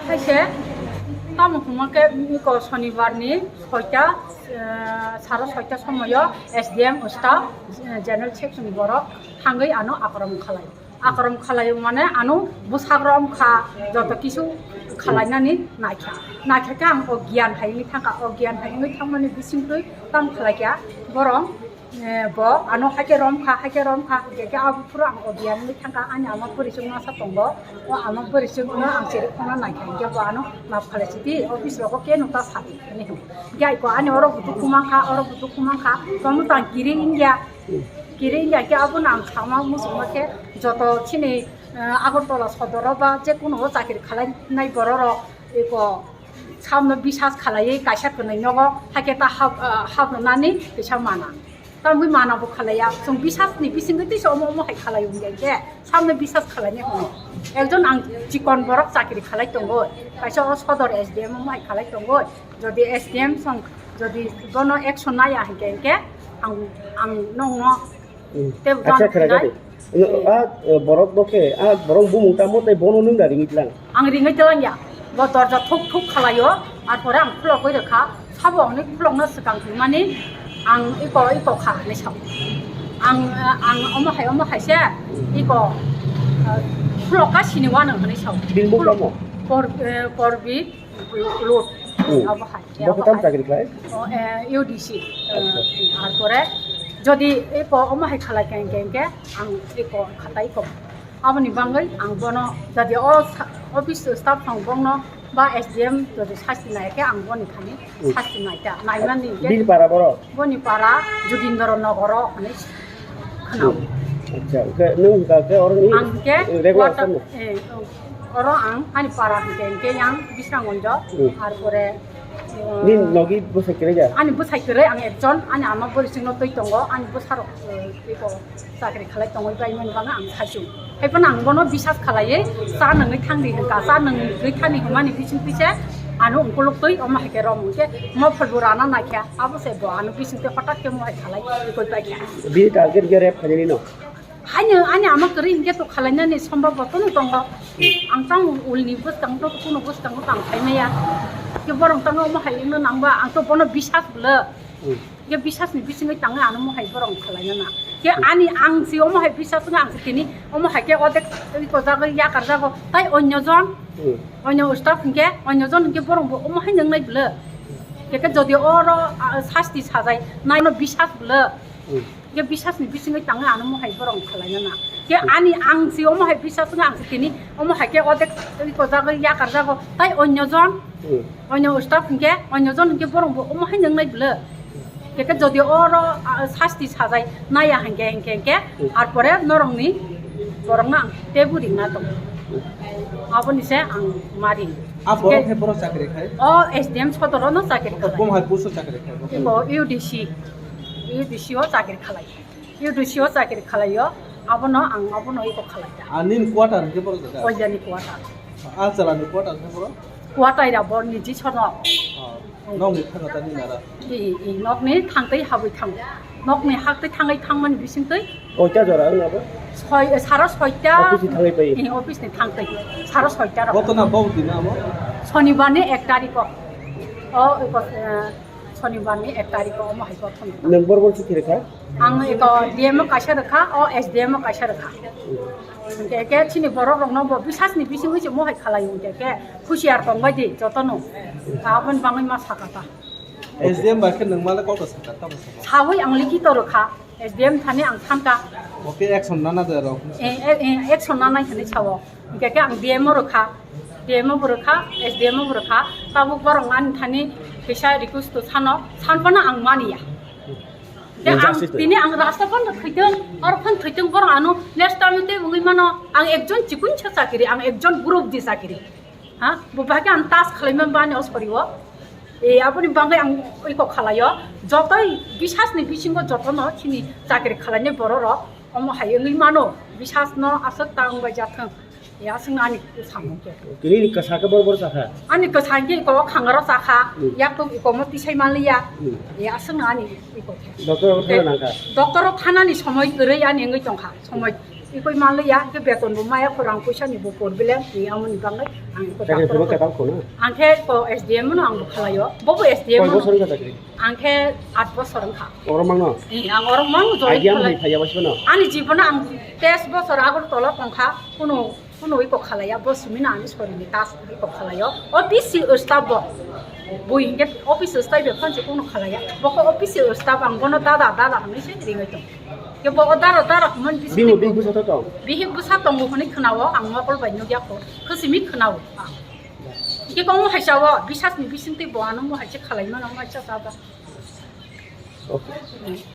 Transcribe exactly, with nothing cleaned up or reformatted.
Hai se tamo hwnma khe iko sonibar ni soita, eh, saro soita somoyo S D M staff, eh, general section ni borok thangwi ano akorom khalai. Akorom khalai mane ano bwsakro wngkha joto kisu khalainani naikha. Naikha khe ang o giyan hai wngwi thangkha, o giyan hai wngwi thangmani bisingtwi tamo khalai kha borok. Eh, bo ano haikhe romkha, haikhe romkha, hingkhe khe abo phuru ang o biyang wngwi thangkha, ani ama bwrwi chwng masa tongo, o ama bwrwi chwngno ang cherwi khongna naikha, hingkhe bo ano map khalai sidi, office rogo khe nukha sadi, hinwi hwn. Hingkhe aiko ani oro bo dukhu mankha, oro bo dukhu mankha, tongno tang kiri wngya, kiri wngya khe abono ang sama muchungma khe joto chini, eh, Agartala sodoro ba jekunu o chakri khalainai bororok eko samno bisas khalaiwi kaisa kwnwi nogo, haikhe ta hap, ah, hap rwnani kisa mana. Tamgwi mana bo khalaiya. Chwng bisas ni bisingtwi tisa omo omo hai khalai wngya khe samno bisas khalaini hwnwi. Ekjon ang chikon borok chakri khalai tongoi. Kaisa o sodor S D M omo hai khalai tongoi. Jodi S D M song jodi bono action naya hinkhe hinkhe ang, ang nongno Hmm. Tei Acha jani khwna khlai. Gadi. No, a, eh, borok no khe, a, borok bumung tamo tei bono nwng da ringwi tlang. Ang ringwi tlang ya. Bo dorja thuk thuk khalai o, ar pore ang khulogwi rwkha. Sabo hwnwi khulokno swkang thwimani ang iko, iko kha hwnwi sao. Ang, eh, ang omo hai, omo hai se iko, eh, khulok ka sini wanang hwnwi sao. Bini bumung tamo? Por-, eh, Porbi. Load. Hmm. Abo hai. Bo Abo kwtam hai. Chakri khlai? O, eh, U D C. Eh, Acha. Ar pore jodi eko omo hai khalai khe, khe, khe, ang eko khatai ko. Aboni bangwi ang bono jodi o sa-, office staff rok bongno ba S D M jodi sasti nai khe ang boni thani Hmm. sasti nai ta. Naimani khe Bini para borok? Boni para Jogindra Nogoro hwnwi khwnao. Hmm. Acha, hwnkhe nwng hwnkha khe oroni Ang hwnkhe regular quarter, samno? Eh, oro ang ani para hwnkhe, hwnkhe yang Bisramganjo, Hmm. ar pore, eh, Nini nogi bwsai kwrwi da? Ani bwsai kwrwi ang ekjon, ani ama bwrwi chwngno twi tongo, ani bwsarok, eh, iko chakri khalai tongwi bai mani bagwi ang saichung. Haiphano ang bono bisas khalaiwi cha nungwi thangdi hwnkha, cha nungwi thani hwnmani bising twi se ano ungkuluk twi omo hai khe rom hwnkhe mopholbo rana naikha. Abo se bo ano bisingtwi hotak khe mohai khalai koi paikha. Bini target khe rep khainani no? Haino ani ama kwrwi hinkhe to khalainani sombab bo tono tongo. Ang tang ulni bwskang to kuno bwskang to ang khaimaya. Khe borok tang omo hai wngna nangba ang to bono bisas bwle. Hmm. Khe bisasni bisingwi tangwi ano mohai borok khalainana. Khe Hmm. ani ang si omo hai bisas wngkha ang si tini omo hai khe odek iko jagwi yakar jago. Tai onyo jon Hmm. Onyo staff hinkhe, onyo jon hinkhe borok bo omo hai nungnai bwle. Keke jodi oro, ah, sasti sajai, nai no bisas bwle. Hmm. Khe bisas ni bisingwi tangwi ano mohai borok khwlai na. Khe Hmm. ani ang si omo hai bisas wngkha ang si tini, omo hai khe odek iko jagwi yakar jago. Tai onyo jon, Hmm. onyo staff hinkhe, onyo jon hinkhe borok bo omo hai nungnai bwle. Keke jodi oro, ah, sasti sajai naya hinkhe, hinkhe, hinkhe, Hmm. ar pore norokni borokno ang teibo ringna tongo. Hmm. Aboni se ang mari. A borok Ke- hai borok chakri khai? O S D M sodoro no chakri khai. Bom hai post chakri khai? Iko U D C, U D C o chakri khalai. U D C o chakri khalai o, abono ang abono iko khalai da. A nini quarter hinkhe borok jaga? Oijani quarter. A chalani quarter hinkhe borok? Quarter ya bo niji sono. Ah. Nokni thangwi tani nara? I, i, nokni thangtwi habwi thango. Nokni haktwi thangwi thangmani bisingtwi. Oita jora wng abo? Soi, saro soita. Office ni thangwi pai? I, office ni thangtwi. Saro soita rok. Koto na bau dina abo? Sonibar ni ek tarikh o. O, o, eh, Sonibar ni ek tarikh o omo hai kothon. Nwng bor bor chukhi rwkha? Ang eko D M o kaisa rwkha, o S D M o kaisa rwkha. Hwnkhe khe chini borok rokno bo bisas ni bisingwi se mohai khalai hwnkhe khe khusiar tongbai di jotono. Aboni bangwi ma sakha ta. S D M bai khe nwng male kok sakha, tamo sakha. Sawi ang likhi to rwkha, S D M thani ang thanka. Oke, action nana de rok. Eh, eh, eh, action nanai thani sao. Hwnkhe khe ang D M o rwkha, D M o bo rwkha, S D M o bo rwkha. Tabuk borok ani thani kisa request to sano, sanphano ang maniya. Khe ang Injustice tini ang rasta phano thwitwng, oro phano thwitwng borok ano next time tei wngwi mano ang ekjon chikun sa chakiri, ang ekjon group di chakiri. Ha? Bo bahai khe ang tas khwlaima bani o sori o. E, aboni bangwi ang iko khalai o. Jotoi bisas ni bisingo jotono chini chakiri khwlainai borok rok omo hai wngwi mano. Bisas no aswk ta wngbai jathwng. E, aswk no ani samung khe. Tini ni kwsa khe bor bor sakha? Ani kwsa khe iko khangaro sakha. Hmm. Yak to iko mo tisai manliya. Hmm. E, aswk no ani iko khe. Doctor o thana nangkha? Doctor o thanani somoi kwrwi ani wngwi tongkha. Somoi Ikoi manliya, ke beton bo maya, khorang puisa ni bo problem, ni amoni bangwi ang iko Chakri doctor phuru ko. Ketal khuna? Ang khe ko S D M no ang bo khalaio, bo bo S D M Koi no. Bosor wngkha chakri? Ang khe aat bosor wngkha. Oro mangno? Ni ang oro mang join Idea khalai. Mui phaiya bosor no? Ani jibono ang teis bosor Agartala tongkha, kuno, kuno iko khalaiya, bo simi no ani sori ni tas iko khalaio. O P C staff bo. Bui hingke office staff be phone se kuno khalaiya. Bo ko office staff ang bono dada, dada hwnwi se ringwi tong. Ke bo o dara dara hwnmani bising Bini tei bihik bwsa to tong? Bihik bwsa tongo hwnwi khwnao, ang mokol bai nukya kho, khwsimi khwnao. Ke kong hai sao, bisas ni bising tei bo ano mo hai se khalai mano, mo hai se dada. Okay.